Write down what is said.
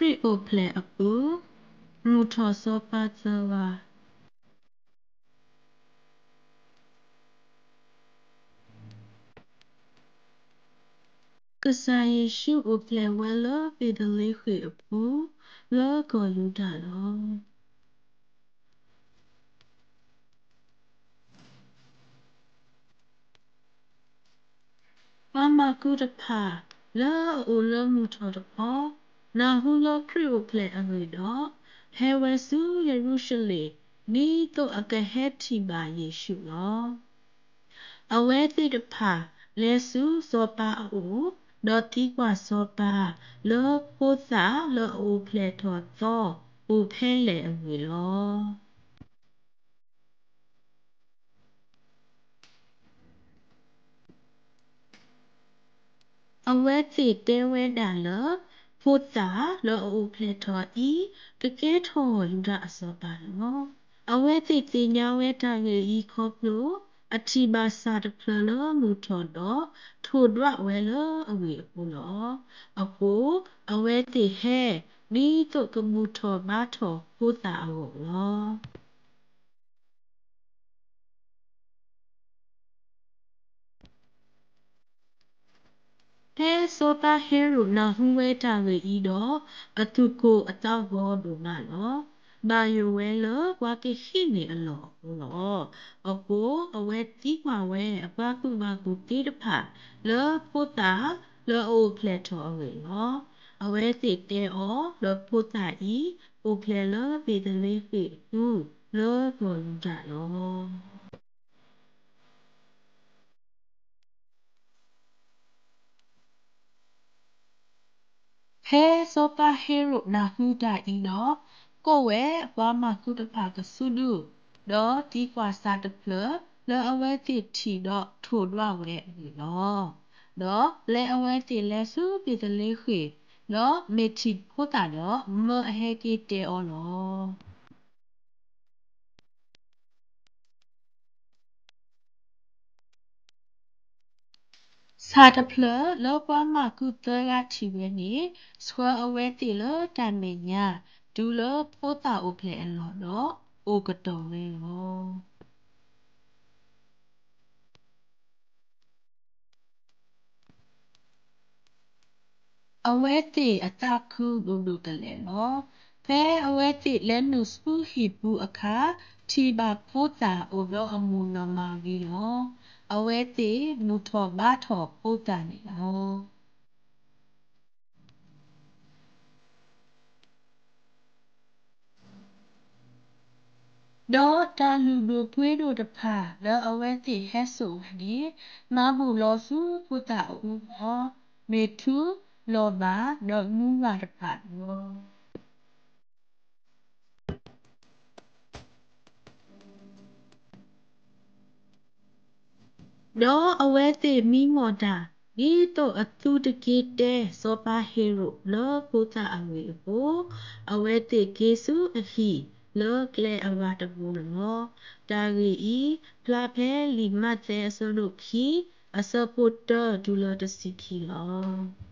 ခရံာ်အိၣ်ဖျဲၣ်အပူၤ မုၢ်ထီၣ်စီၤပၤသၢဂၤ. ကစၢ်ယ့ၣ်ၡူးအိၣ်ဖျဲၣ်ဝဲလၢဘ့းသလ့ဃ့ၣ်အပူၤ လၢကီၢ်ယူဒၤလီၤ. ပှၤမၢကူတဖၣ် လၢအအိၣ်လၢမုၢ်ထီၣ်တခီ နၢ်ဟူလၢခရံာ်အိၣ်ဖျဲၣ်အဂ့ၢ်ဒီး ဟဲဝဲဆူယရူၤၡလ့ၣ် ဒ်သိးအကဟဲထံၣ်ဘၣ်ယ့ၣ်ၡူးလီၤ. အဝဲသ့ၣ်တဖၣ် လဲၤဆူစီၤပၤအအိၣ်, ဒီးသံကွၢ်စီၤပၤ လၢဖိသၣ်လၢအအိၣ်ဖျဲၣ်ထီၣ်သီ အိၣ်ဖဲလဲၣ်အဂ့ၢ်လီၤ. အဝဲသ့ၣ်တဲဝဲဒၣ်လၢ ဖိသၣ်လၢအအိၣ်ဖျဲၣ်ထီၣ်အံၤ ကကဲထီၣ်ယူဒၤအစီၤပၤလီၤ. အဝဲသ့ၣ်သ့ၣ်ညါဝဲတၢ်ဂ့ၢ်အံၤခီဖျိ အထံၣ်ဘၣ်ဆၣ်တဖျၢၣ်လၢမုၢ်ထီၣ်ဒီး ထိၣ်ဒွးဝဲလၢအဂ့ၢ်အဃိလီၤ. အဃိ အဝဲသ့ၣ်ဟဲ ဒ်သိးကဘူၣ်ထီၣ်ဘါထီၣ်ဖိသၣ်အဂီၢ်လီၤ. ဖဲစီၤပၤဟ့ၤရိာ်နၢ်ဟူဝဲတၢ်ဂ့ၢ်အံၤဒီး အသူၣ်ကိၢ်အသးဂီၤဒိၣ်မးလီၤ. ဘၣ်ယိၣ်ဝဲလၢပှၤကဟံးန့ၢ်အလီၢ်အဃိလီၤ. အဃိ အဝဲသံကွၢ်ဝဲအပှၤကူၣ်ဘၣ်ကူၣ်သ့တဖၣ် လၢဖိသၣ်လၢအအိၣ်ဖျဲၣ်ထီၣ်အဂ့ၢ်လီၤ. အဝဲသ့ၣ်တဲအီၤ လၢဖိသၣ်အံၤ အိၣ်ဖျဲၣ်လၢဘ့းသလ့ဃ့ၣ်အပူၤ လၢကီၢ်ယူဒၤလီၤ. ဖဲစီၤပၤဟ့ၤရိာ်နၢ်ဟူတၢ်အံၤဒီး ကိးဝဲအပှၤမၢကူတဖၣ်ကဆူဒုၣ်, ဒီးသံကွၢ်ဆၣ်တဖျၢၣ် လၢအဝဲသ့ၣ်ထံၣ်ဒီးထိၣ်ဒွးဝဲအဂ့ၢ်လီၤ. ဒီးလဲၤအဝဲသ့ၣ်လဲၤဆူဘ့းသလ့ဃ့ၣ်, ဒီးမ့ၢ်ထံၣ်ဖိသၣ်ဒီး မၢအဟဲက့ၤတဲအီၤလီၤ. ဆၣ်တဖျၢၣ်လၢပှၤမၢကူသၢဂၤထံၣ်ဝဲန့ၣ် ဆှၢအဝဲသ့ၣ်လၢတၢ်မဲာ်ညါ တုၤလၢဖိသၣ်အိၣ်ဖျဲၣ်အလီၢ်ဒီး အိၣ်ကတီၢ်ဝဲလီၤ. အဝဲသ့ၣ်အသးခုဒိၣ်ဒိၣ်ကလဲာ်လီၤ. ဖဲအဝဲသ့ၣ်လဲၤနုာ်ဆူဟံၣ်ပူၤအခါ ထံၣ်ဘၣ်ဖိသၣ်အိၣ်ဒီးအမိၢ်နီၢ်မၤရံလီၤ. အဝဲသ့ၣ်ဘူၣ်ထီၣ်ဘါထီၣ်ဖိသၣ်န့ၣ်လီၤ. ဒီးတၢ်လုၢ်ဒိၣ်ပှ့ၤဒိၣ်တဖၣ်လၢအဝဲသ့ၣ်ဟဲစိာ်ဝဲန့ၣ် မၤဘူၣ်လီၤဆူဖိသၣ်အအိၣ်လီၤ. မ့ၢ်ထူ, လီၤဘၣ်, ဒီးမူရၣ်တဖၣ်လီၤ. ဒီးအဝဲသ့ၣ်မံမီၢ်တၢ် ဒ်သိးအသူတက့ၤတဲစီၤပၤဟ့ၤရိာ်လၢဖိသၣ်အဂ့ၢ်အဃိ, အဝဲသ့ၣ်က့ၤဆူအဟံၣ်လၢကျဲအဂၤတဘိလီၤ. တၢ်ဂ့ၢ်အံၤ ဖျါဖဲလံာ်မးသဲအဆၢဒိၣ်ခံ အဆၢဖိတၢတုၤလၢတဆံခံလီၤ.